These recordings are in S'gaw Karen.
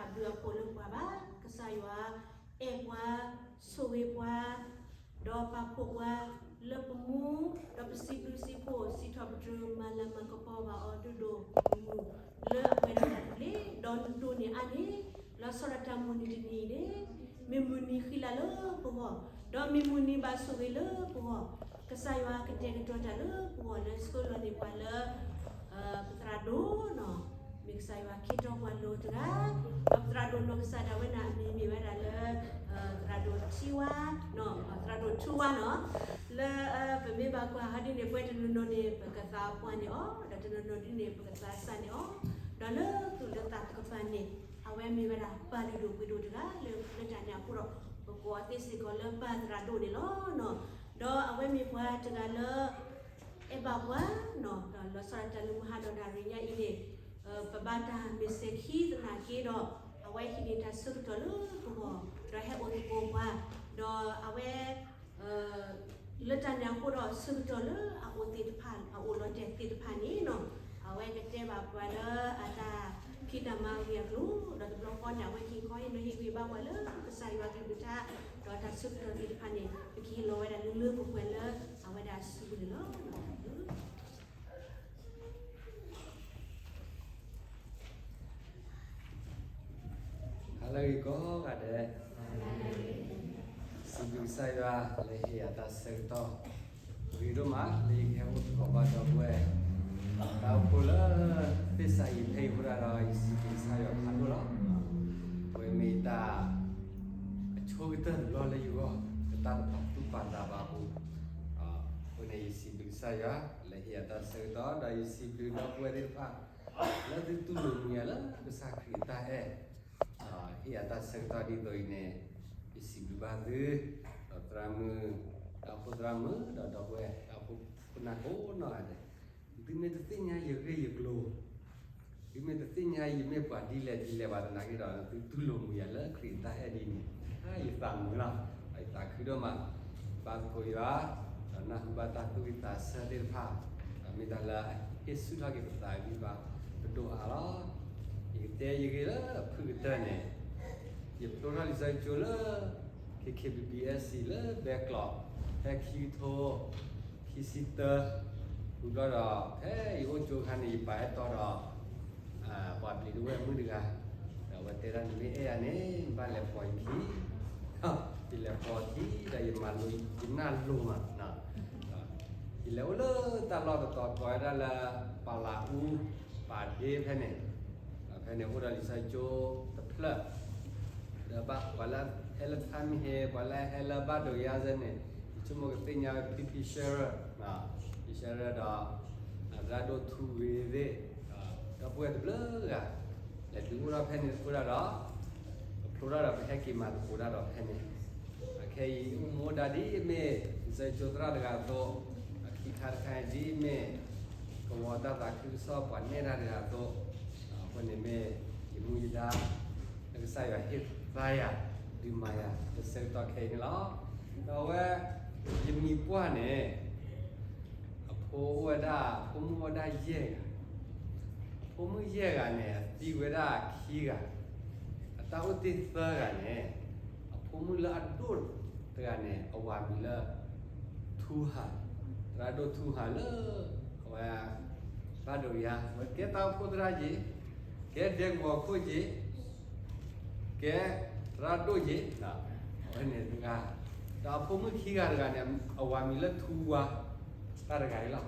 အဘျုးအဖှိၣ်လၢပှၤဘၣ်, ကစၢ်ယွၤအဲၣ်ပှၤ, ဆိၣ်ဂ့ၤပှၤ, ဒီးပာ်ဖှိၣ်ပှၤလၢပမူ, ဒီးပစံးဘျုးစံးဖှိၣ် စံးထီၣ်ပတြၢၤ မၤလၤမၤကပီၤဘၣ်အီၤဒိၣ်ဒိၣ်မုၢ်မုၢ် လၢအပှဲၤဒီးတၢ်သဘျ့, ဒီးဒိၣ်န့ၢ်အါန့ၢ် လီၤဆီဒၣ်တၢ်မုၢ်နံၤတနံၤအံၤန့ၣ် မ့ၢ်မုၢ်နံၤဃံလၤလၢပဂီၢ်, ဒီးမ့ၢ်မုၢ်နံၤဘၣ်ဆိၣ်ဂ့ၤလၢပဂီၢ်, ကစၢ်ယွၤကတဲာ်ကတီၤတၢ်လၢပဂီၢ်လၢဆှၢလီၤန့ၢ်ပှၤလၢ ပသရၣ်ဒိၣ်နီၤ, မ့ၢ်ကစၢ်ယွၤခ့ထီၣ်ပှၤလိၤတဂၤ, ဒီးပသရၣ်ဒိၣ်နီၢ်ကစၢ်ဒၣ်ဝဲန့ၣ် အမံၤမ့ၢ်ဝဲဒၣ်လၢ သရၣ်ဒိၣ်ထံဝါ, သရၣ်ဒိၣ်ထူဝါနီၤ, လၢပမ့ၢ်ဘၣ်ကွၢ်ဟီဒ်န့ၣ် ပှၤတနီၤနီၤန့ၣ် ပကသးပှၢ်န့ၢ်အီၤ, ဒီးတနီၤနီၤဒ်န့ၣ် ပကသးစၢ်န့ၢ်အီၤ, ဒီးလၢသူၣ်လၢသးတကပၤန့ၣ် အဝဲမ့ၢ်ဝဲဒၣ်ပၢ်လုၢ်ဒိၣ်ပှ့ၤဒိၣ်တဂၤလၢ လၢတၢ်န့ၣ်အဃိဒီး ပကိးအီၤသ့စ့ၢ်ကီးလၢပၢ်သရၣ်ဒိၣ်န့ၣ်လီၤ. ဒီးအဝဲမ့ၢ်ပှၤတဂၤလၢ အဲၣ်ဘၣ်ပှၤနီၤ, ဒီးလီၤဆီဒၣ်တၢ်လၢမုၢ်ဟါဒီးနၣ်ရံၣ်ညါအံၤန့ၣ် ပဘၣ်တၢ်မ့ၢ်စဲၤခံသနာ်က့ဒီး အဝဲဟံးန့ၢ်တၢ်ဆၢကတီၢ်လၢပဂီၢ်, ဒီးဟဲအိၣ်သကိးပှၤ, ဒီးအဝဲ လၢတၢ်န့ၣ်အဃိဒီး ဆၢကတီၢ်လၢအအိၣ်သ့ၣ်တဖၣ် အအိၣ်လီၤတဲာ်သ့ၣ်တဖၣ်န့ၣ်နီၤ, အဝဲကတဲဘၣ်ပှၤလၢအတၢ်ဖံးတၢ်မၤအဂ့ၢ်အကျိၤ, ဒီးတဘျီဃီန့ၣ် အဝဲဟ့ၣ်ခီဟ့ၣ်နီၤဟ့ၣ်ဂံၢ်ဘါပှၤလၢကစၢ်ယွၤကလုၢ်ကထါ, ဒီးတၢ်ဆၢကတီၢ်သ့ၣ်တဖၣ်န့ၣ် ပကဟ့ၣ်လီၤဝဲဒၣ်လၢလၢပှဲၤပှဲၤလၢအဝဲဒၣ်အစုပူၤန့ၣ်လီၤ. ဟါလၢအဂ့ၤကိးဂၤဒဲး, စံးဘျုးကစၢ်ယွၤလၢဟ့ၣ်ယၤတၢ်ဆၢကတီၢ်, ဂ့ၤဒိၣ်မးလၢယကဟဲအိၣ်သကိးဘၣ်ဒီပုၢ်ဝဲၢ်, တၢ်အိၣ်ဖှိၣ်လၢသ့ၣ်စးယံၤဖဲအံၤအဃိဒၣ်ဒီး ယစံးဘျုးကစၢ်ယွၤဖးဒိၣ်လီၤ. အဝဲမ့ၢ်တၢ် အဆိကတၢၢ်တဘျီလၢယဂီၢ်, ကတၢ်တပာ်သူၣ်ပာ်သးဘၣ်အပူၤ, အဃိန့ၣ် ယစံးဘျုးကစၢ်ယွၤလၢဟ့ၣ်ယၤတၢ်ဆၢကတီၢ်, ဒီးယစံးဘျုးဒီပုၢ်ဝဲၢ်သ့ၣ်တဖၣ် လၢသုတူၢ်လိာ်မုာ်ယၤလၢကစၢ်ခရံာ်အတၢ်အဲၣ်, ဟ့ၣ်ယၤတၢ်ဆၢကတီၢ်ဒ်သိးအံၤန့ၣ်, ယစံးဘျုးဘၣ်သု, ဒီးသရၣ်မုၣ်, ဒီးဖိသရၣ်မုၣ်, ဒီးဒီပုၢ်ဝဲၢ်, ဒီးဖိခိၣ်နၢ်ကိးနီၢ်ဂၤဒဲး, သုမ့ၢ်တသ့ၣ်ညါယဂ့ၢ်ယကျိၤ, သုမ့ၢ်တသ့ၣ်ညါယမ့ၢ်ပှၤဒ်လဲၣ်ဒ်လဲၣ်ဘၣ်သနာ်က့ဒီး သုတူၢ်လိာ်မုာ်ယၤလၢခရံာ်အတၢ်အဲၣ်ဒ်န့ၣ်, ယသးမုာ်လီၤ, ယသးခုဒိၣ်မး, ဘါသကိးယွၤ, ဒီးနၢ်ဟူဘၣ်တၢ်သူၣ်ဝံၣ်သးဆၢသ့ၣ်တဖၣ်, ဒီးမ့ၢ်တၢ်လၢအဟ့ၣ်ဆူၣ်ထီၣ်က့ၤပသးဂံၢ်ဘါပဒိၣ်အါလီၤ. ယကတဲယဂ့ၢ်လၢအဖုၣ်ကတၢၢ်န့ၣ်, ယဖျိထီၣ်လံာ်စီဆှံကၠိလၢ ခ့ခ့ဘံဘံအဲၣ်စံၣ် လၢဘဲကျိး, ဖဲခံကထိခံဆံသၢ, ဝံၤဘျီဒီး ဖဲယအိၣ်ကၠိအခါန့ၣ် ယပာ်အဲၣ်တီဒီး ပှၤဘျံးဒဝဲၢ်မုၣ်တဂၤ, ဒီးအဝဲတဲဒၣ် နမ့ၢ်အဲၣ်ယၤန့ၣ် နဘၣ်လဲၤပိာ်ယခံ, ယလဲၤပိာ်ခံ, ဒီးယမၤလိ, ယနၢ်လိၤမး, ယလဲၤအိၣ်လၢတၢ်လီၢ်တတီၤကိးဝဲဒၣ်လၢ ပၤလးအူ, ပၤဒ့ဖဲန့ၣ်, ဖဲန့ၣ်အိၣ်ဒီးလံာ်စီဆှံကၠိတဖျၢၣ်, ဒီးပှၤလၢဟဲလၢဖါမံဟ့, ပှၤလၢဟဲလၢဘၣ်ဒိးယါစဲန့ၣ်, ယဆိကမိၣ်ကသ့ၣ်ညါဝဲ ဖံဖံရှဲရၢၣ်, ဖံရှဲရၢၣ်ဒီး သရၣ်ဒိၣ်ထူဂ့ၤသ့ၣ်, ဒီပုၢ်ဝဲၢ်တဘျုးဂၤ, လဲၤဒုးအိၣ်ထီၣ်ဖဲန့ၣ်အဃိဒၣ်ဒီး ပဖျိထီၣ်ဒီးပဟဲက့ၤမၤသကိးတၢ်ဒီးဖဲန့ၣ်, ခဲအံၤအိၣ်မူဒါဒ်အမ့ၢ် လံာ်စီဆှံကၠိသရၣ်တဂၤအသိး, ခံခါတခါအံၤဒ်အမ့ၢ် ကဝီၤတၢ်သးခုကစီၣ်ပှၤနဲၣ်တၢ်တဂၤအသိး, အဃိန့ၣ်မ့ၢ်ယမူယဒါ လၢကစၢ်ယွၤဟ့ၣ်သါယၤ ဒုးမၤယၤလၢဆၢကတီၢ်ခဲအံၤန့ၣ်လီၤ. ဒီးအဝဲ ယမံၤပှၢ်န့ၣ် အဖိအိၣ်ဝဲဒၣ်, အဖိမုၣ်အိၣ်ဝဲဒၣ်ယဲၢ်ဂၤ, အဖိမုၣ်ယဲၢ်ဂၤန့ၣ် အသံဝဲဒၣ်ခံဂၤ, အတၢ်အိၣ်တ့ၢ်သၢဂၤန့ၣ်, အဖိမုၣ်လၢအဒိၣ်တဂၤန့ၣ် အဝၤမံၤလၢ ထူဟၣ်, သရၣ်ဒိၣ်ထူဟၣ်လၢ အဝဲ ဘၣ်ဒိးယါ, အဝဲကဲတၢ်အိၣ်ဖှိၣ်သရၣ်က့ၤ, ကဲဒဲကဝီၤခိၣ်က့ၤ, ကဲသရၣ်ဒိၣ်က့ၤ, အဝဲန့ၣ်တဂၤ, ဒီးအဖိမုၣ်ခံဂၤတဂၤန့ၣ် အဝၤမံၤလၢထူဝါ, တၢ်တဂၤအံၤလီၤ.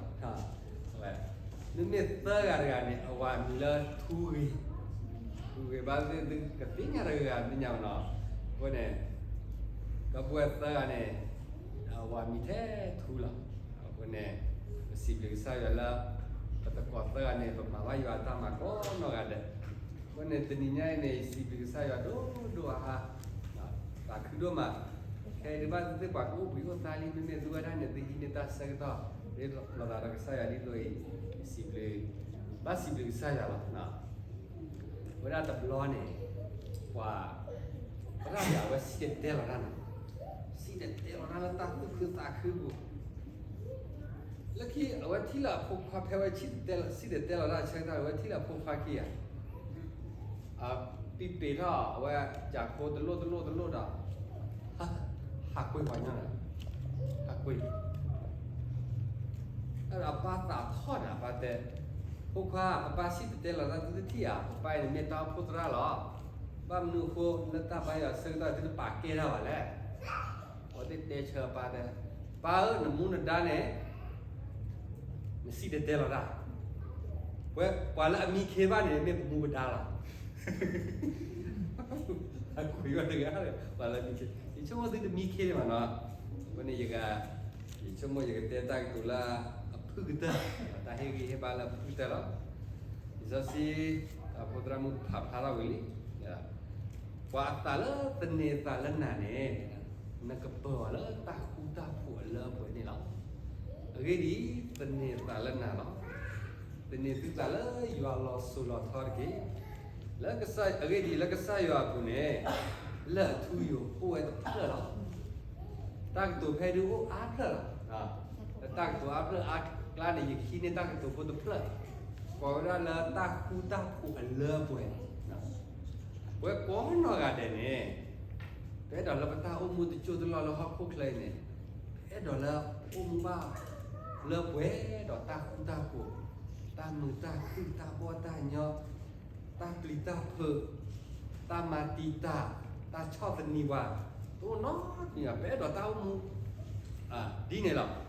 မ့မ့ၢ်သၢဂၤတဂၤန့ၣ် အဝၤမံၤလၢထူဂ့ၤ, ထူဂ့ၤဘၣ်သ့ၣ်သ့ၣ် ကသ့ၣ်ညါတဂၤဂၤသ့ၣ်ညါမနီၤ, အဃိန့ၣ် ဒီပုၢ်ဝဲၢ်သၢဂၤန့ၣ် အဝၤမံၤထဲထူလီၤ. အဃိန့ၣ် ပစံးဘျုးကစၢ်ယွၤလၢ ပသကိးသၢဂၤန့ၣ် ပမၤဘၣ်ယွၤအတၢ်မၤကိးနီၢ်ဂၤဒဲး, အဃိန့ၣ် တနံၤညါအံၤန့ၣ် ယစံးဘျုးကစၢ်ယွၤဒိၣ်ဒိၣ်အါအါ, သးခုဒိၣ်မး, ခဲအံၤဒုးဘၣ်သ့ၣ်သ့ၣ်ပှၤကအိၣ်ဘှံးအိၣ်သါလံ မ့မ့ၢ်သုဝဲဒၣ်န့ၣ် သုဟံးန့ၢ်တၢ်ဆၢကတီၢ် ရ့လိာ်သးဒီးကစၢ်ယွၤဒ်သိးအံၤ, ယစံးဘျုး, ဘၣ်စံးဘျုးကစၢ်ယွၤလီၤ. အဝဲဒၣ်တဘျီန့ၣ် ပှၤ သရၣ်န့ၣ် အဝဲစံၣ်တဲၤတဲလီၤတၢ်န့ၣ်, စံၣ်တဲၤတဲလီၤတၢ်လၢတၢ်သူၣ်ခုသးခုပူၤ, လၢခံအဝဲထံၣ်လၢအဖိခွါ ဖဲဝဲစံၣ်တဲၤတဲလီၤတၢ်ဆၢကတီၢ် အဝဲထံၣ်လၢအဖိခွါခံဂၤ, အ ပံးပ့ၤထီၣ်အဝဲ ကၠးဖိတလိၣ်တလိၣ်တလိၣ်ဒီး ဟးကွ့ၢ်ပှၤညီဒီး ဟးကွ့ၢ် အပၢ်သးထီၣ်န့ၣ် အပၢ်တဲ, ဖိခွါ ပပၢ်စံၣ်တဲၤတဲလီၤတၢ်သုတထံၣ်ဧါ, ပပၢ်အံၤန့ၣ်မ့ၢ်တၢ်အိၣ်ဖှိၣ်သရၣ်လီၤ. ဘၣ်မနုၤအဃိ လၢတၢ်ဘါယွၤဆၢကတီၢ်သုတပာ်ကဲတၢ်ဘၣ်လဲၣ်. အဝဲသ့ၣ်တဲဆၢအပၢ်တဲ, ပၢ်ဧၢ နမူနဒါန့ၣ် နစံၣ်တဲၤတဲလီၤတၢ်, ပှၤလၢအမံခ့ဘၣ်န့ၣ် မ့ၢ်ပမူပဒါလီၤ. အကွံာ်ဝဲတဂၤ, ပှၤလၢမံခ့, ယဆိကမိၣ်သုတမံခ့ဘၣ်နီၤ. အဃိန့ၣ် ယဆိကမိၣ်ယကတဲတၢ်ကတိၤလၢအဖုၣ်ကတၢၢ်, တၢ်ဟ့ၣ်ဂံၢ်ဟ့ၣ်ဘါလၢအဖုၣ်ကတၢၢ်လီၤ. လံာ်စီဆှံ ဖိသရၣ်မုၣ်ဖးဖျါထီၣ်ဝံၤလံ, ပှၤအသးလၢသန့ၤသးလၢနၤန့ၣ် နကပၢၤအီၤလၢတၢ်ဃူတၢ်ဖိးအလၢအပှဲၤန့ၣ်လီၤ. အဂ့ၢ်ဒ်အံၤ, သန့ၤသးလၢနၤလီၤ. သန့ၤသုသးလၢယွၤလီၤစိၤလီၤထီတက့ၢ်. လၢကစၢ်, အဂ့ၢ်ဒ်အံၤ, လၢကစၢ်ယွၤအပူၤန့ၣ် လၢၢ်အထူအယိာ်အိၣ်ဝဲတဖျၢၣ်လီၤ. တၢ်ကတိၤဖဲဒုးအိၣ်အါဖျၢၣ်လီၤ. လၢတၢ်ကတိၤအါဖျၢၣ်အါကျါန့ၣ် ယဟံးန့ၢ်တၢ်ကတိၤဖိတဖျၢၣ်, ကိးဝဲဒၣ်လၢတၢ်ဃူတၢ်ဖိးအလၢအပှဲၤ. ပဝဲကိးနီၢ်ဂၤဒဲးန့ၣ် ပအဲၣ်ဒိးလၢပတၢ်အိၣ်မူတစိၢ်တလီၢ်လၢဟီၣ်ခိၣ်ချၢအံၤန့ၣ် ပအဲၣ်ဒိးလၢအိၣ်မူဘၣ်လၢပှဲၤဒီးတၢ်ဃူတၢ်ဖိး, တၢ်မုာ်တၢ်ခုၣ်, တၢ်ဘီၣ်တၢ်ညီ, တၢ်ပျံၤတၢ်ဖုး, တၢ်မၤတံာ်တာ်, တၢ်ဆီၣ်သနံးပှၤ, တအိၣ်နီတမံၤဘၣ်. ပအဲၣ်ဒိးတၢ်အိၣ်မူ ဒ်န့ၣ်လီၤ.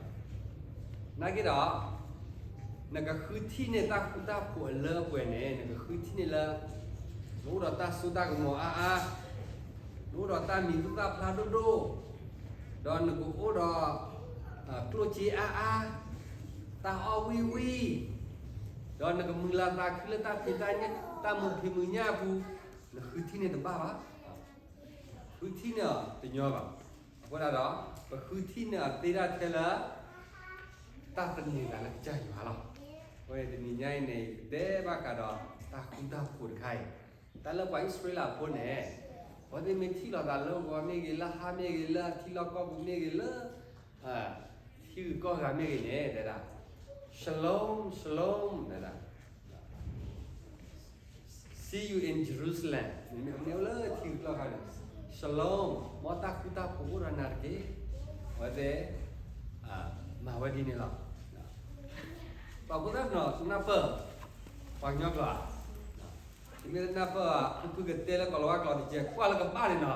နာ်က့ဒီး နကဃုထံၣ်န့ၢ်တၢ်ဃူတၢ်ဖိးအလၢအပှဲၤန့ၣ် နကဃုထံၣ်န့ၢ်လၢ နအိၣ်ဒီးတၢ်စိတၢ်ကမီၤအါအါ, နအိၣ်ဒီးတၢ်မံၤဟူသၣ်ဖျါဒိၣ်ဒိၣ်, ဒီးနကအိၣ်ဒီး ကျိၣ်စ့အါအါ, တၢ်အီၣ်ဝံၣ်ဝံၣ်, ဒီးနကမုာ်လၤသးခုလၢတၢ်ဖံးတၢ်ညၣ်, တၢ်မုာ်ဖံးမုာ်ညၣ်အပူၤ, နဃုထံၣ်န့ၢ်တဘၣ်ဘၣ်. ဃုထံၣ်န့ၢ်အီၤတညီဘၣ်. အဃိသတးဒီး ပဃုထံၣ်န့ၢ်အီၤသ့ဒၣ်ထဲလၢ တၢ်သန့ၤသးလၢကစၢ်ယွၤလီၤ. အဃိန့ၣ် တနံၤညါအံၤန့ၣ် ယကတဲဘၣ်ဃးဒီးတၢ်ဃူတၢ်ဖိးတခါအံၤ, တၢ်လၢပှၤအံၣ်စရ့လးဖိန့ၣ် အဝဲသ့ၣ်မ့ၢ်ထံၣ်လိာ်သးလၢဂီၤမ့ၢ်ဂ့ၤ, လၢဟါမ့ၢ်ဂ့ၤ, လၢအထံလီၢ်ကီၢ်ပူၤမ့ၢ်ဂ့ၤ, လၢ ထံဂုၤကီၢ်ဂၤမ့ၢ်ဂ့ၤန့ၣ် တဲဒၣ် Shalom, Shalom တဲဒၣ်, See you in Jerusalem မ့မ့ၢ်အိၣ်လၢထံဂုၤကီၢ်ဂၤန့ၣ် Shalom မ်တၢ်ဃူတၢ်ဖိးအိၣ်ဒီးနၤတက့ၢ်. အဝဲသ့ၣ် မၤဝဲဒ်န့ၣ်လီၤ. ပှၤဖိသၣ်နီၤ နၢ်ပၢၢ် ပှၤကညီကျိာ်ဧါ. မ့ၢ်နၢ်ပၢၢ် ဖုဖုကတဲလၢကီၢ်လၤဝါကျိာ်တကဲ ကွၢ်လၢကဘၣ်န့ၣ်နီၤ.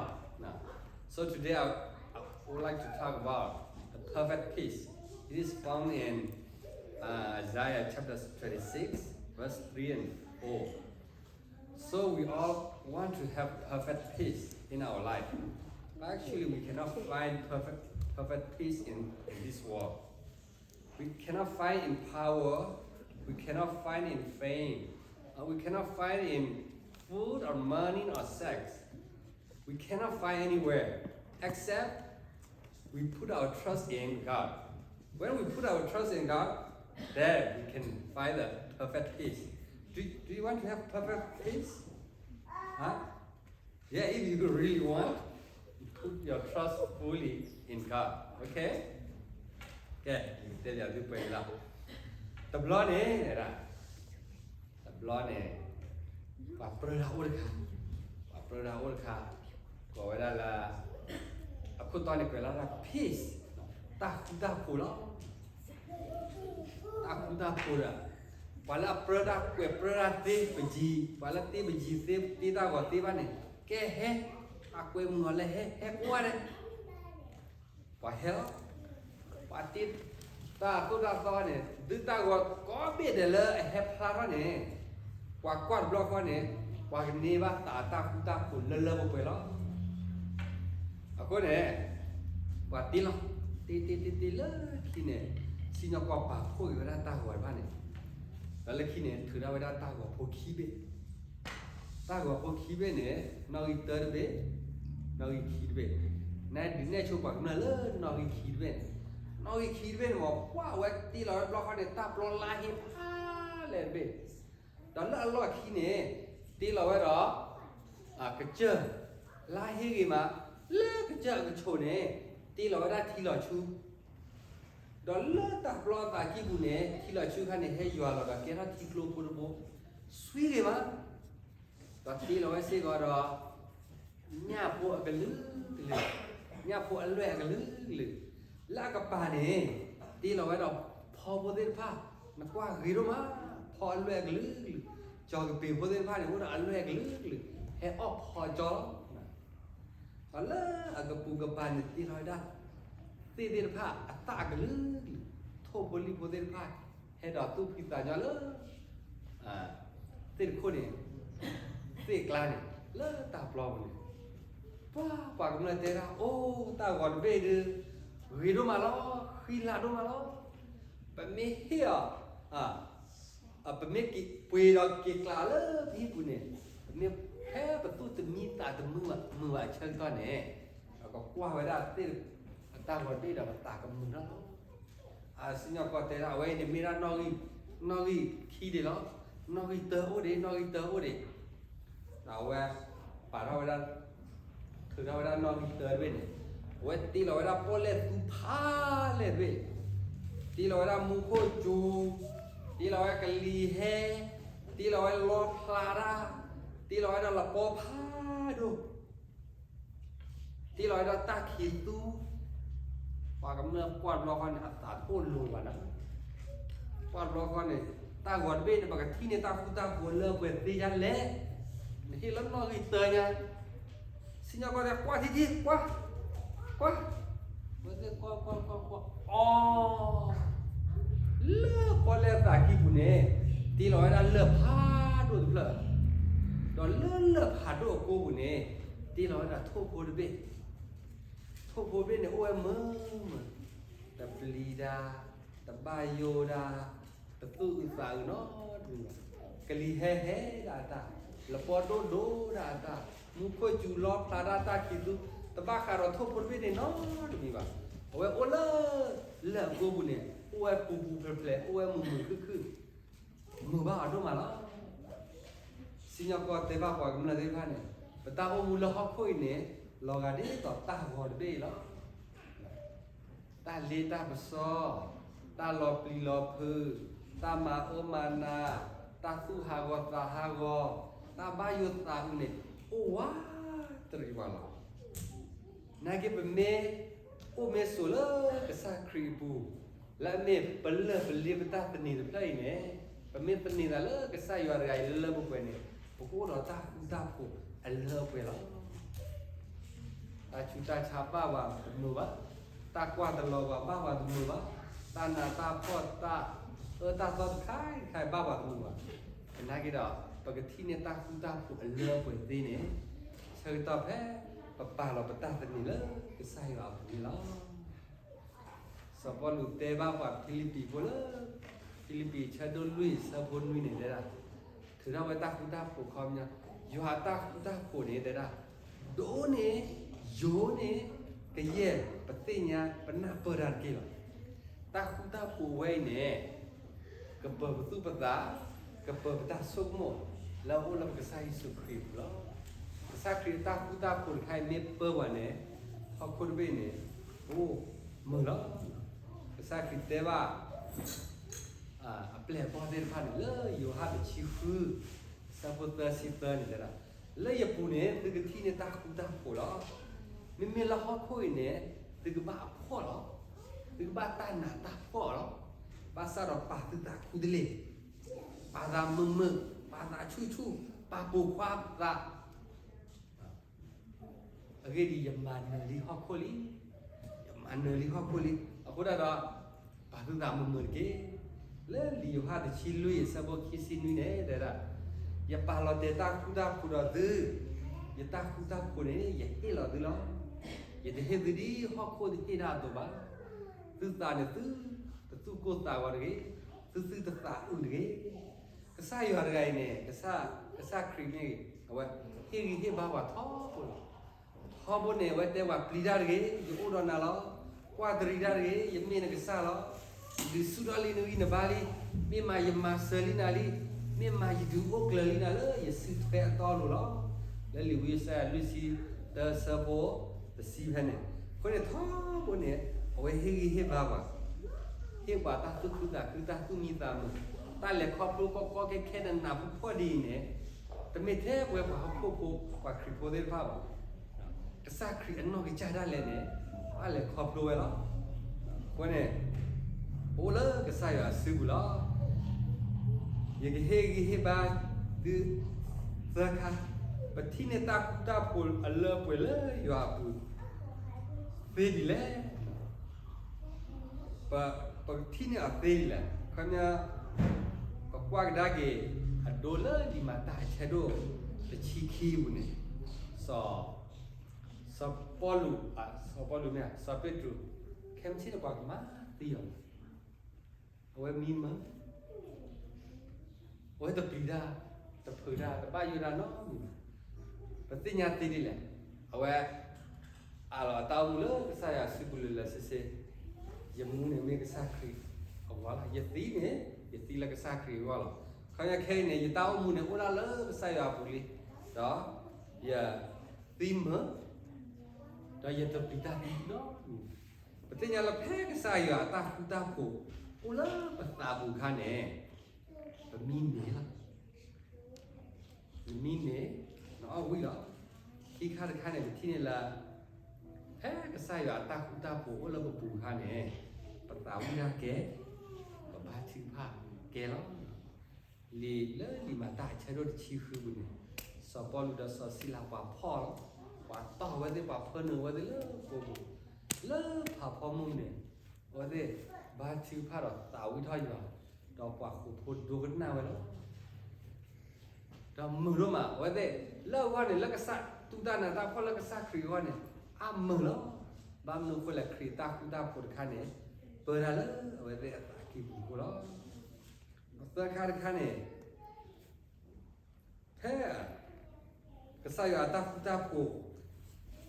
So today I, I would like to talk about the perfect peace. It is found in uh, Isaiah chapter twenty-six, verse three and four. So we all want to have perfect peace in our life. But actually, we cannot find perfect, perfect peace in, in this world. We cannot find in power, we cannot find in fame, uh, we cannot find in food or money or sex. We cannot find anywhere except we put our trust in God. When we put our trust in God, then we can find the perfect peace. Do, do you want to have perfect peace? Huh? Yeah, if you really want, put your trust fully in God. Okay? Okay, တဲလၢသုပှဲၤလီၤ. တဘျီန့ၣ် တဘျီန့ၣ် ပှၤပြၢတၢ်အိၣ်တခါ, ပှၤပြၢတၢ်အိၣ်တခါ, ကိးဝဲဒၣ်လၢ အခိၣ်တီန့ၣ် ကွဲးလီၤဒၣ် peace, တၢ်ဃူတၢ်ဖိးလီၤ. တၢ်ဃူတၢ်ဖိးဒီး ပှၤလၢအပြၢတၢ်ကွဲးပြၢတၢ်သ့ပယံၤ, ပှၤလၢတ့ပယံၤသ့တ့တၢ်ဂီၤသ့ဘၣ်န့ၣ် ကဲဟဲ, အကွဲမုာ်အီၤလၢဟဲ, ဟဲကွၢ်န့ၣ် ပှၤဟဲလီၤ. ပှၤတ့တၢ်သိၣ်တၢ်သီန့ၣ် ဒုးတၢ်ဂီၤကိးဘ့ၣ်ဒဲးလၢအဟဲဖျါထီၣ်န့ၣ် ပှၤကွၢ်တဘျီဃီန့ၣ် ပှၤကန့ၢ်ဘၣ်သးအတၢ်ဃူတၢ်ဖိးလၢလၢပှဲၤပှဲၤလီၤ. အဃိန့ၣ် ပှၤတ့လီၤ, တ့တ့တ့တ့လၢခံန့ၣ် စံၣ်ညီၣ်ကွီၢ်ပာ်ဖှိၣ်က့ၤဝဲဒၣ်တၢ်ဂီၤတဖၣ်န့ၣ်, ဒီးလၢခံန့ၣ် ထုးထီၣ်ဝဲဒၣ်တၢ်ဂီၤဖိခံဘ့ၣ် တၢ်ဂီၤဖိခံဘ့ၣ်န့ၣ် နီၣ်ဂံၢ်တၢတဘ့ၣ်, နီၣ်ဂံၢ်ခံတဘ့ၣ်, နဒုးနဲၣ်ဆိပှၤကမျၢၢ်လၢနီၣ်ဂံၢ်ခံတဘ့ၣ်န့ၣ်, နီၣ်ဂံၢ်ခံတဘ့ၣ်န့ၣ် မ့ၢ်ကွၢ်ဝဲတ့လီၤဝဲတဘျီဃီန့ၣ် တၢ်ပျီလါဟ့ဖးလဲၢ်တဘ့ၣ်, ဒီးလၢအလီၢ်ခံန့ၣ် တ့လီၤဝဲဒီး ကစၢၢ်, လါဟ့ဂ့ၤမး, လၢကစၢၢ်အကဆိးန့ၣ် တ့လီၤဝဲဒၣ်ထံလီၤဆူ ဒီးလၢတၢ်ပျီအသးကံၢ်ပူၤန့ၣ် ထံလီၤဆူခါန့ၣ် ဟဲယွၤလီၤဒီးကဲထီၣ်ထံကျိဖိတဘိ, ဆွံဂ့ၤမး, ဒီးတ့လီၤဝဲစ့ၢ်ကီးဒီး ညၣ်ဖိအကလုာ်ကလုာ်, ညၣ်ဖိအလွဲၢ်အကလုာ်ကလုာ်, လၢအကပၤန့ၣ် တ့လီၤဝဲဒီးဖီဖိသ့ၣ်တဖၣ်, နကွၢ်ဂ့ၤဒိၣ်မး, ဖီအလွဲၢ်အကလုာ်ကလုာ်, ကၠီၤကပ့ၤဖိသ့ၣ်တဖၣ်န့ၣ် အိၣ်ဒီးအလွဲၢ်အကလုာ်ကလုာ်, ဟဲအီၣ်ဖီကၠီလီၤ. ဒီးလၢအကပူၤကပၤန့ၣ် တ့လီၤဝဲဒၣ် သ့ၣ်သ့ၣ်တဖၣ်အသၣ်အကလုာ်ကလုာ်, ထိၣ်ဖိလံၣ်ဖိသ့ၣ်တဖၣ် ဟဲဒီးသူၣ်ဖှံသးညီလၢ သ့ၣ်တခိၣ်န့ၣ် သ့ၣ်ကျါန့ၣ် လၢတၢ်ပျီပူၤန့ၣ်, ပှၤပှၤကမျၢၢ်တဲဒၣ် အိၣ်တၢ်ဂီၤတဘ့ၣ်ဒုး ဂ့ၤဒိၣ်မးလီၤ, ဃံလၤဒိၣ်မးလီၤ. ပမ့ၢ်ဟ့ၣ်အီၤ ပမ့ၢ်က့ၤပှ့ၤဒီးက့ၤကျးလၢပဟံၣ်ပူၤန့ၣ်, ပမ့ၢ်ဖဲပသူၣ်တမံသးတမုာ်ဘၣ် မုာ်ဘၣ်အဆၢကတီၢ်န့ၣ်, ပကကွၢ်ဝဲဒၣ်သ့ၣ်အတၢ်ဂီၤတဘ့ၣ်ဒီးပသးကမုာ်ထီၣ်လီၤ. အစံၣ်ညီၣ်ကွီၢ်တဲဒၣ် အဝဲအံၤန့ၣ်မ့ၢ်ဒၣ် နီၣ်ဂံၢ်ခံဒံးလီၤ. နီၣ်ဂံၢ်တၢအိၣ်ဒံး, နီၣ်ဂံၢ်တၢအိၣ်ဒံး. ဒီးအဝဲပာ်ထီၣ်ဝဲဒၣ်, ထုးထီၣ်ဝဲဒၣ်နီၣ်ဂံၢ်တၢတဘ့ၣ်န့ၣ်, အဝဲတ့လီၤဝဲဒၣ်ပီၣ်လဲၣ်သူဖးလဲၣ်တဘ့ၣ်, တ့လီၤဝဲဒၣ်မူခိၣ်စူၤ, တ့လီၤဝဲကလံၤဟဲ, တ့လီၤဝဲလီဖျးတၢ်, တ့လီၤဝဲဒၣ်လပီဖးဒိၣ် တ့လီၤဝဲဒၣ်တၢ်ခံးသူ, ပှၤကမျၢၢ်ကွၢ်တဘျီဃီန့ၣ် အသးတအိၣ်လိၤဘၣ်နီၤ. ကွၢ်တဘျီဃီန့ၣ် တၢ်ဂီၤတဘ့ၣ်န့ၣ် ပကထံၣ်န့ၢ်တၢ်ဃူတၢ်ဖိးလၢပှဲၤသ့ဒ်လဲၣ်, နဟ့ၣ်လၢနီၣ်ဂံၢ်တၢညါ, စံၣ်ညီၣ်ကွီၢ်တဲ ကွၢ်ထံထံ ကွၢ်, ကွၢ်, ဝဲသ့ၣ်ကွၢ်ကွၢ်ကွၢ်ကွၢ် အီ, လၢပီၣ်လဲၣ်သးခံပူၤန့ၣ် တ့လီၤဝဲဒၣ်လၢၢ်ဖးဒိၣ်တဖျၢၣ်, ဒီးလၢလၢၢ်ဖးဒိၣ်အကိပူၤန့ၣ် တ့လီၤဝဲဒၣ်ထိၣ်ဖိတဘ့ၣ်, ထိၣ်ဖိတဘ့ၣ်န့ၣ် အိၣ်ဝဲမုာ်မုာ်, တပျံၤတၢ်, တဘၣ်ယိၣ်တၢ်, တသူၣ်အုးသးအုးနီတမံၤဘၣ်, ကလံၤဟဲဟဲဒၣ်အတၢ်, လပီဒိၣ်ဒိၣ်ဒၣ်အတၢ်, မူခိၣ်စူၤလီဖျးဒၣ်တၢ်ခံးသူ, တဘၣ်ဃးဒီးထိၣ်ဖိတဘ့ၣ်န့ၣ်နီတမံၤဘၣ်. အဝဲအိၣ်လၢ လၢၢ်အကိပူၤန့ၣ် အိၣ်ဝဲပူၤပူၤဖျဲးဖျဲး အိၣ်ဝဲမုာ်မုာ်ခုၣ်ခုၣ်, မုာ်ဘၣ်အီၤဒိၣ်မးလီၤ. စံၣ်ညီၣ်ကွီၢ်တဲဘၣ်ပှၤကမျၢၢ်သ့ၣ်တဖၣ်န့ၣ် ပတၢ်အိၣ်မူလၢဟီၣ်ခိၣ်အံၤန့ၣ် လီၤဂာ်ဒ်သိးတၢ်ဂီၤတဘ့ၣ်အံၤလီၤ. တၢ်လ့တၢ်ပစီ, တၢ်လီၤပျံၤလီၤဖုး, တၢ်မၤအၢမၤနး, တၢ်သူၣ်ဟးဂီၤသးဟးဂီၤ, တၢ်ဘၣ်ယိၣ်သးအုးန့ၣ် အိၣ်ဝးတရံးဝးလီၤ. နာ်က့ ပမ့ၢ်အိၣ်မ့ၢ်ဆိးလၢကစၢ်ခရံာ်အပူၤ, လၢအမ့ၢ်ပလၢၢ်ပလ့ပတၢ်သန့ၤတဖျၢၣ်အံၤန့ၣ်, ပမ့ၢ်သန့ၤသးလၢကစၢ်ယွၤတဂၤအံၤလၢလၢပှဲၤပှဲၤန့ၣ်, ပကအိၣ်ဒီးတၢ်ဃူတၢ်ဖိးအလၢအပှဲၤလီၤ. တၢ်ဆူးတၢ်ဆါဘၣ်ပှၤတမုာ်ဘၣ်, တၢ်ကွၢ်တလီၤပှၤဘၣ်ပှၤတမုာ်ဘၣ်, တၢ်နးတၢ်ဖှီၣ်တၢ်အၢတၢ်သီတခါတခါဘၣ်ပှၤတမုာ်ဘၣ်. သနာ်က့ဒီး ပကထံၣ်န့ၢ်တၢ်ဃူတၢ်ဖိးအလၢအပှဲၤသ့န့ၣ်, ဆၢကတီၢ်ဖဲပပာ်လီၤပတၢ်သန့ၤလၢကစၢ်ယွၤအပူၤန့ၣ်လီၤ. စီၤပီလူးတဲဘၣ်ပှၤဖံလံးပံၤဖိလၢ ဖံလံးပံၤဆၢဒိၣ်လွံၢ်ဆၢဖိနွံန့ၣ်တဲဒၣ်, ထုးထီၣ်ဝဲတၢ်ဃူတၢ်ဖိးခီပညီ, ယွၤအတၢ်ဃူတၢ်ဖိးန့ၣ်တဲဒၣ်, ဒိၣ်န့ၢ်, ယိာ်န့ၢ်, ကယဲၢ်ပသ့ၣ်ညါပနၢ်ပၢၢ်တၢ်တက့ၢ်လီၤ. တၢ်ဃူတၢ်ဖိးဝဲအံၤန့ၣ် ကပၢၤပသူၣ်ပသး, ကပၢၤပတၢ်ဆိကမိၣ် လၢအအိၣ်လၢပကစၢ်ယ့ၣ်ၡူးခရံာ်အပူၤလီၤ. ကစၢ်ခရံာ်အတၢ်ဃူတၢ်ဖိးတခါအံၤမ့ၢ်ပၢပှၤန့ၣ်, ဟီၣ်ခိၣ်တဘ့ၣ်န့ၣ် အိၣ်မုာ်လီၤ. ကစၢ်ခရံာ်တဲဘၣ် အပျဲၢ်အဘီၣ်သ့ၣ်တဖၣ်န့ၣ် လၢယိၤဟၣ်တဆံဃု ဆၢဖိသၢဆံသၢန့ၣ်တဲဒၣ်, လၢယပူၤန့ၣ် သုကထံၣ်န့ၢ်တၢ်ဃူတၢ်ဖိးလီၤ. မ့မ့ၢ်လၢဟီၣ်ခိၣ်အံၤန့ၣ် သုကဘၣ်အဖှီၣ်လီၤ. သုကဘၣ်တၢ်နးတၢ်ဖှီၣ်လီၤ. ဘၣ်ဆၣ်ဒီးပာ်သုသးခူတလ့ၢ်, ပာ်သးမုာ်မုာ်, ပာ်သးဆူၣ်ဆူၣ်, ပာ်ပိာ်ခွါသး အဂ့ၢ်ဒ်အံၤ, ယမၤနၢၤလံဟီၣ်ခိၣ်လံ. ယမၤနၢၤလံဟီၣ်ခိၣ်လံ. အဃိဒၣ်ဒီး ပာ်သုသးမုာ်မုာ်တက့ၢ်. လၢလံာ်ယိၤဟၣ်တဆံလွံၢ်အဆၢဖိခံဆံနွံန့ၣ်တဲဒၣ်, ယပာ်လီၤတဲာ်တၢ်ဃူတၢ်ဖိးဒီးသု, ယတၢ်ဃူတၢ်ဖိးန့ၣ် ယဟ့ၣ်လီၤသုလီၤ. ယတဟ့ၣ်သုဒ်ဟီၣ်ခိၣ်တဟ့ၣ်ဒၣ်အသိးဘၣ်. သုသးန့ၣ်သုတသူၣ်ကိၢ်သးဂီၤတဂ့ၤ, သုသုတသးအုးတဂ့ၤ. ကစၢ်ယွၤတဂၤအံၤန့ၣ် ကစၢ်, ကစၢ်ခရံာ်မ့ၢ်ဂ့ၤ အဝဲဟ့ၣ်ဂံၢ်ဟ့ၣ်ဘါပှၤထီဘိလီၤ. ထီဘိန့ၣ် အဝဲတဲပှၤပျံၤတၢ်တဂ့ၤ, ယအိၣ်ဒီးနၤလီၤ. ကွၢ်တရံးတၢ်တဂ့ၤ, ယမ့ၢ်နကစၢ်လီၤ. ဒုးဆူၣ်ထီၣ်လံနဂံၢ်နဘါလံ. မ့ၢ်မၤယမၤစၢၤလံနၤလံ. မ့ၢ်မၤယဒုးအိၣ်ကျၢၤလံနၤလၢယစုထွဲအတီအလိၤလီၤ. လၢလံာ်ဝံယၡါယၤလွံၢ်ဆံတၢဆၢဖိတဆံဖဲန့ၣ်, အဃိန့ၣ်ထီဘိန့ၣ် အဝဲဟ့ၣ်ဂံၢ်ဟ့ၣ်ဘါပှၤ ဟ့ၣ်ပှၤတၢ်သူၣ်ခုသးခု တၢ်သူၣ်မံသးမုာ်, တၢ်လဲၤခီဖျိကီကီခဲခဲနးနးဖှီၣ်ဖှီၣ်ဒ်အံၤန့ၣ်, တမ့ၢ်ထဲပဝဲပှၤဟီၣ်ခိၣ်ဖိ ပှၤခရံာ်ဖိသ့ၣ်တဖၣ်ဘၣ်. ကစၢ်ခရံာ်အနီၢ်ကစၢ်ဒၣ်လဲာ်န့ၣ် ဘၣ်လဲၤခီဖျိဝဲလီၤ. အဃိန့ၣ် ပအိၣ်လၢကစၢ်ယွၤအစုပူၤလီၤ. ယကဟ့ၣ်ဂံၢ်ဟ့ၣ်ဘါသုသၢခါ, ပထံၣ်န့ၢ်တၢ်ဃူတၢ်ဖိးအလၢအပှဲၤလၢယွၤအပူၤ သ့ဒ်လဲၣ်. ပထံၣ်န့ၢ်အီၤသ့ဒ်လဲၣ်. ခီပညီ ပကွၢ်ကဒါက့ၤ အဒိလၢလံာ်မၤတၢ်အဆၢဒိၣ်တဆံခံပူၤန့ၣ်, စီၤ, စီၤပီလူး, စီၤပီလူးမ့ၢ် စီၤပ့းတရူး, ခဲမုၢ်ဆ့ၣ်န့ၣ်ပှၤကမၤသံအီၤလီၤ. အဝဲမံမၢ, အဝဲတပျံၤတၢ်, တဖုးတၢ်, တဘၣ်ယိၣ်တၢ်နီတမံၤဘၣ်. ပသ့ၣ်ညါသ့ဒ်လဲၣ်. အဝဲ အးလီၤအတၢ်အိၣ်မူလၢကစၢ်ယွၤစုပူၤလၢလၢဆ့ဆ့, ယမူန့ၣ်မ့ၢ်ကစၢ်ခရံာ်အဂီၢ်လီၤ. ယသံန့ၣ် ယသံလၢကစၢ်ခရံာ်အဂီၢ်လီၤ. ခီပညီခဲအံၤန့ၣ် ယတၢ်အိၣ်မူန့ၣ် အိၣ်ဒၣ်လၢကစၢ်ယွၤအပူၤလံ, ဒီးယသံမၢ, ဒီးယတပျံၤတၢ်နီတမံၤ. ပသ့ၣ်ညါလၢဖဲကစၢ်ယွၤအတၢ်ဃူတၢ်ဖိး အိၣ်လၢပသးပူၤအခါန့ၣ် ပမံန့ၢ်လီၤ. နမံန့ၢ်, နအီၣ်ဝံၣ်လီၤ. ခံခါတခါန့ၣ် ပထံၣ်န့ၢ်လၢ ဖဲကစၢ်ယွၤအတၢ်ဃူတၢ်ဖိးအိၣ်လၢပပူၤအခါန့ၣ် ပသးဝံၣ်တၢ်ကဲ, ပဘါထုကဖၣ်ကဲလီၤ. လံာ်လၢလံာ်မၤတၢ်အဆၢဒိၣ်တဆံဃုပူၤန့ၣ် စီၤပီလူးဒီးစီၤစံလၤပှၤဖီၣ်လီၤ. ပှၤတီၢ်အဝဲသ့ၣ် ပှၤဖၢနုာ်အဝဲသ့ၣ်လၢကိးပူၤ, လၢဖးဖီမုၢ်န့ၣ် အဝဲသ့ၣ်ဘါထုကဖၣ်ဒီးသးဝံၣ်ထီၣ်ယွၤ, ဒီးပှၤဃိာ်ဖိဒိကနၣ်ဝဲလီၤ. ဒီးမုာ်ဒိၣ်မး အဝဲသ့ၣ်လၢအဂီၢ်န့ၣ် လၢကစၢ်တူၢ်တၢ်နးတၢ်ဖှီၣ်လၢကစၢ်ခရံာ်အဂီၢ်န့ၣ် အါမုာ်လီၤ. ဘၣ်မနုၤအဃိလဲၣ် ခရံာ်တၢ်ဃူတၢ်ဖိးတခါန့ၣ် ပၢတၢ်လၢအဝဲသ့ၣ်အသးကံၢ်ပူၤအဃိလီၤ. သၢခါတခါန့ၣ် ဖဲ ကစၢ်ယွၤအတၢ်ဃူတၢ်ဖိး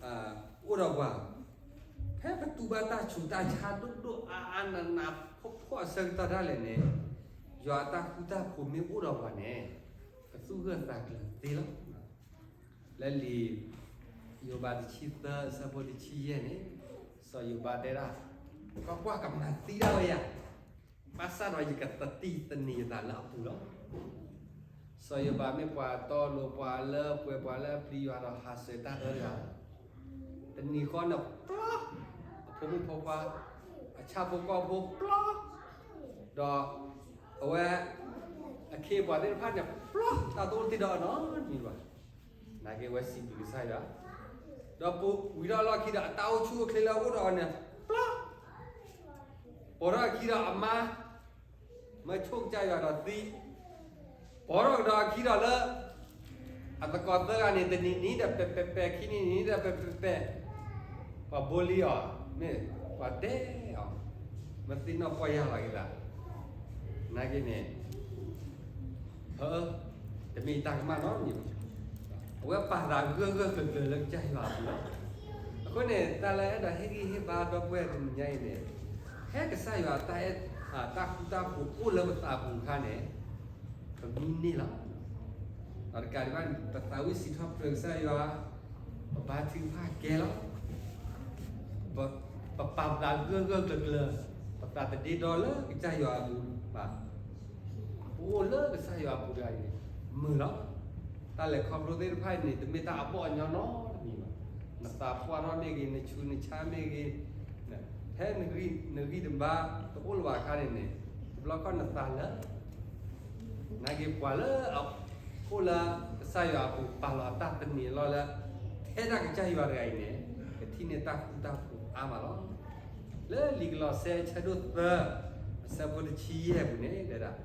အိၣ်ဒီးပှၤ, ဖဲပတူၢ်ဘၣ်တၢ်ဆူးတၢ်ဆါဒိၣ်ဒိၣ်အါအါနးနးဖှီၣ်ဖှီၣ်အဆၢကတီၢ်ဒၣ်လဲာ်န့ၣ် ယွၤအတၢ်ဃူတၢ်ဖိးမ့ၢ်အိၣ်ဒီးပှၤန့ၣ် ပသူၣ်ဂၢၢ်သးကျၢၤသ့လီၤ. လၢလံာ်ယိၤဘးတဆံသၢ အဆၢဖိတဆံယဲၢ်န့ၣ် စီၤယိၤဘးတဲဒၣ်, ကွၢ်ကွၢ် ကမၤသံဒၣ်ဝဲယၤ, ဘၣ်ဆၣ်ဒီးယကသတံၢ်သန့ၤယသးလၢအပူၤလီၤ. စီၤယိၤဘးမ့ၢ်ပှၤတီလိၤ ပှၤလၢအပှဲၤ ပှၤလၢအပျံၤယွၤဒီးဟးဆှဲးတၢ်အၢတဂၤ, တနံၤဃီန့ၣ်ပျီ, အဖိမုၣ်ဖိခွါ, အဆၣ်ဖိကီၢ်ဖိပျီ, ဒီးအဝဲ အခ့အပှၤသ့ၣ်တဖၣ်န့ၣ်ပျီ, တၢ်တအိၣ်တ့ၢ်ဒီးအီၤနီတမံၤဘၣ်. နာ်က့အဝဲစံးဘျုးကစၢ်ယွၤ, ဒီးပဝံၤထီၣ်လီၢ်ခံဒီး အတၢ်အိၣ်ဆူၣ်အိၣ်ချ့လၢအအိၣ်ဒီးအီၤန့ၣ်ပျီ, ပိာ်ထီၣ်အခံဒီးအမါ မၢဆိၣ်ကစၢ်ယွၤဒီးသံ, ပိာ်ထီၣ်ကဒီးအခံဒီးလၢ အသကိးသၢဂၤန့ၣ် တနံၤနံၤဒီးပဲာ်ပဲာ်ပဲာ် ခံနံၤနံၤဒီးပဲာ်ပဲာ်ပဲာ်, ပှၤဘိလံအီၤ, မ့ၢ်ပှၤဒဲးအီၤ, မ့ၢ်သ့ၣ်နီၣ်ပီၢ်ယၢ်လီၤက့ၤသး, နာ်က့န့ၣ် ဟၢ, တမ့ၢ်တၢ်ကမၣ်နီတမံၤဘၣ်. အဝဲပာ်သးဂၢၢ်ဂၢၢ်ကျၢၤကျၢၤလၢကစၢ်ယွၤအပူၤလီၤ. အဃိန့ၣ် တၢ်လၢအဲၣ်ဒိးဟ့ၣ်ဂံၢ်ဟ့ၣ်ဘါဒီပုၢ်ဝဲၢ်တနံၤညါအံၤန့ၣ်, ဖဲကစၢ်ယွၤအတၢ်အဲၣ်, တၢ်ဃူတၢ်ဖိးအိၣ်လၢပသးပူၤအခါန့ၣ်, ပမံန့ၢ်လီၤ. ဒီးတကးဒံးဘၣ် ပသးဝံၣ်စံးထီၣ်ပတြၢၤကစၢ်ယွၤ, ပဘါထုကဖၣ်ကဲလီၤ. ပပာ်သးဂၢၢ်ဂၢၢ်ကျၢၤကျၢၤ, ပသးတဒ့ဒီလၢကစၢ်ယွၤအပူၤဘၣ်. ပအိၣ်လၢကစၢ်ယွၤအပူၤတဂၤအံၤန့ၣ် မုာ်လီၤ. တၢ်လဲၤခီဖျိသ့ၣ်တဖၣ်အံၤန့ၣ် တမ့ၢ်တၢ်အဘီၣ်အညီနီတမံၤဘၣ်. နသးပှၢ်ထီၣ်မ့ၢ်ဂ့ၤ, နဆူးနဆါမ့ၢ်ဂ့ၤ, ဖဲနဂံၢ်နဘါတအိၣ်လၢၤဘၣ်အခါန့ၣ်န့ၣ်, တဘျီခီၣ်နသးလၢ နာ်က့ပှၤလၢအအိၣ်လၢ ကစၢ်ယွၤအပူၤ ပာ်လီၤအတၢ်သန့ၤအလီၢ်လၢ ထဲဒၣ်ကစၢ်ယွၤတဂၤအံၤန့ၣ် ကထံၣ်န့ၢ်တၢ်ဃူတၢ်ဖိးအါမးလီၤ. လၢလံာ်ကလီးစဲအဆၢဒိၣ်သၢ အဆၢဖိတဆံယဲၢ်အပူၤန့ၣ် တဲဒၣ်,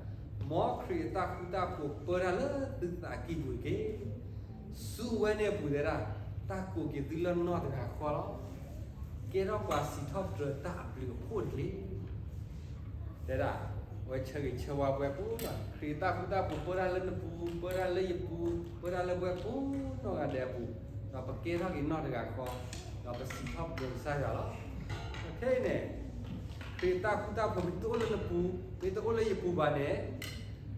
မ်ခရံာ်အတၢ်ဃူတၢ်ဖိးပၢတၢ်လၢသုသးကံၢ်ပူၤတက့ၢ်. ဆူအဝဲန့ၣ်အပူၤတဲဒၣ်, တၢ်ကိးက့ၤသုလၢနီၢ်တဂၤဃီလီၤ. ကဲထီၣ်ပှၤစံးထီၣ်ပတြၢၤတၢ်အဘျုးအဖှိၣ်တက့ၢ်. တဲဒၣ်, အဝဲဆၢဂ့ၤဆၢဝါပှၤကိးဂၤ, ခရံာ်တၢ်ဃူတၢ်ဖိးပၢတၢ်လၢနပူၤ, ပၢတၢ်လၢယပူၤ, ပၢတၢ်လၢပှၤကိးနီၢ်ဂၤဒဲးအပူၤ, ဒီးပကဲထီၣ်က့ၤနီၢ်တဂၤဃီ, ဒီးပစံးထီၣ်ပတြၢၤကစၢ်ယွၤလီၤ. ခဲအံၤန့ၣ် ခရံာ်တၢ်ဃူတၢ်ဖိးမ့ၢ်တအိၣ်လၢနပူၤ, မ့ၢ်တအိၣ်လၢယပူၤဘၣ်န့ၣ်,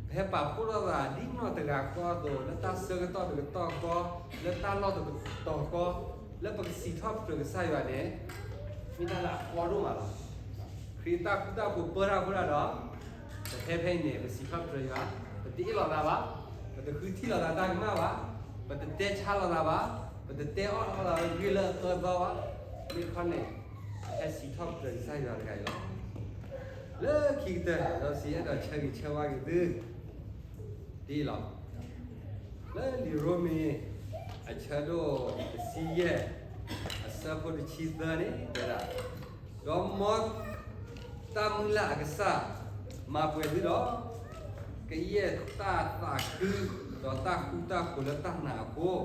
ပဟဲပာ်ဖှိၣ်ထီၣ်သးဒ်နီၢ်တဂၤဃီအသိး လၢတၢ်ဆၢကတီၢ်တကတီၢ်ဃီ, လၢတၢ်လီၢ်တကတီၢ်ဃီ, လၢပကစံးထီၣ်ပတြၢၤကစၢ်ယွၤန့ၣ်, မ့ၢ်တၢ်လၢအကီဒိၣ်မးလီၤ. ခရံာ်တၢ်ဃူတၢ်ဖိးပၢတၢ်အဃိဒၣ်ဒီး, ပဟဲဖဲအံၤန့ၣ် ပစံးထီၣ်ပတြၢၤယွၤ, ပတအ့ၣ်လိာ်သးဘၣ်, ပ တဃုထံၣ်လိာ်သးတၢ်ကမၣ်ဘၣ်, ပတတဲဆါလိာ်သးဘၣ်, ပတတဲအီၣ်ထီၣ်သးဂ့ၢ်လၢအသီဘၣ်, မ့ၢ်ခီန့ၣ် ဟဲစံးထီၣ်ပတြၢၤကစၢ်ယွၤတဂၤအံၤလီၤ. လၢခံကတၢၢ် ဒီးစံးအဲၣ်ဒိးဆၢဂ့ၤဆၢဝါက့ၤသု ဒ်အံၤလီၤ. လၢလံာ်ရိမ့ၤ အဆၢဒိၣ်တဆံယဲၢ် အဆၢဖိတဆံသၢန့ၣ် တဲဒၣ်, ဒီးမ်တၢ်မုၢ်လၢ်အကစၢ် မၤပှဲၤသုဒီး ကယဲၢ်တၢ်သးခု ဒီးတၢ်ဃူတၢ်ဖိးလၢတၢ်နာ်အဃိ, ဒ်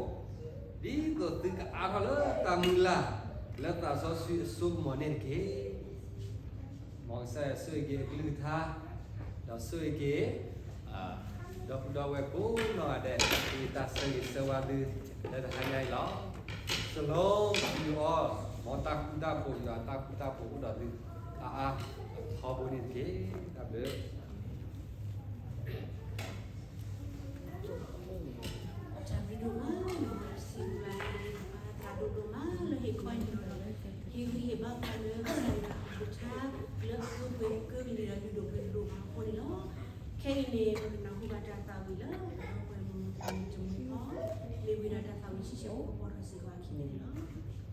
သိးသုကအါထီၣ်လၢတၢ်မုၢ်လၢ် လၢသးစီဆှံအစိကမီၤန့ၣ်တက့ၢ်. မ်ကစၢ်ယွၤဆိၣ်ဂ့ၤက့ၤအကလုၢ်ကထါ, ဒီးဆိၣ်ဂ့ၤက့ၤ ဒီပုၢ်ဒီဝဲၢ်ကိးနီၢ်ဂၤဒဲး ဒ်တၢ်ဆၢဂ့ၤဆၢဝါသု လၢတဟါညါအံၤလီၤ. Shalom to you all. မ်တၢ်ဃူတၢ်ဖိး ယွၤတၢ်ဃူတၢ်ဖိးအိၣ်ဒီးသု အါအါထီဘိန့ၣ်တက့ၢ်. တၢ်ဘျုး တၢ်ဘျုးဒိၣ်မး စံးဘျုးဘၣ် သးဒိၣ်ဒိၣ်မးလၢဟ့ၣ်ခီဟ့ၣ်နီၤဒီး ဟ့ၣ်ဂံၢ်ဟ့ၣ်ဘါပှၤလၢကစၢ်ယွၤအကလုၢ်ကထါ လၢအကျိၤပှဲၤကတၢၢ်န့ၣ်ဒီး ဒုးဒိၣ်ပှဲၤဒိၣ်မးအဃိန့ၣ်လီၤ. ခဲအံၤန့ၣ် ပကနၢ်ဟူဘၣ်တၢ်သးဝံၣ်လၢ ပဝဲမုၢ်မုၢ်တမံၤတမံၤအဂီၢ် မ့ၢ်ဝံၤဒီးတၢ်သးဝံၣ်ဆံးဆဲးဖိကပီၤထီၣ်စ့ၢ်ကီးအခံန့ၣ်လီၤ.